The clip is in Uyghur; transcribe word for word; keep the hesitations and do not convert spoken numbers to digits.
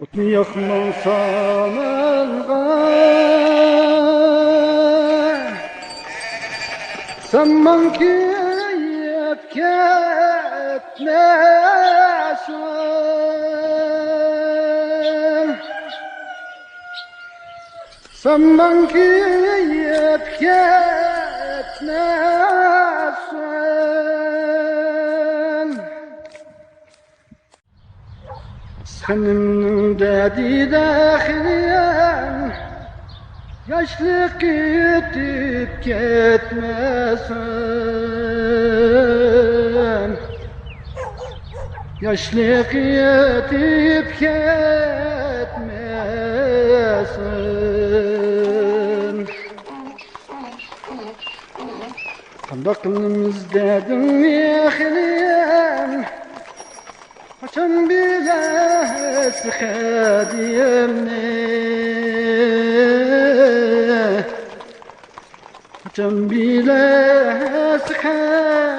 ئوتنى ياقماڭ سامانغا، سامان كۆيۈپ كەتمەسۇن. سامان كۆيۈپ كەتمەسۇن. خېنىمنىڭ دەردىدە خېنىم، ياشلىق يېتىپ كەتمەسۇن. ياشلىق يېتىپ كەتمەسۇن. قانداق قىلىمىز دەردىمنى خېنىم، قاچان بىلەسىز خەدىمنى؟ قاچان بىلەسىز خەدىمنى؟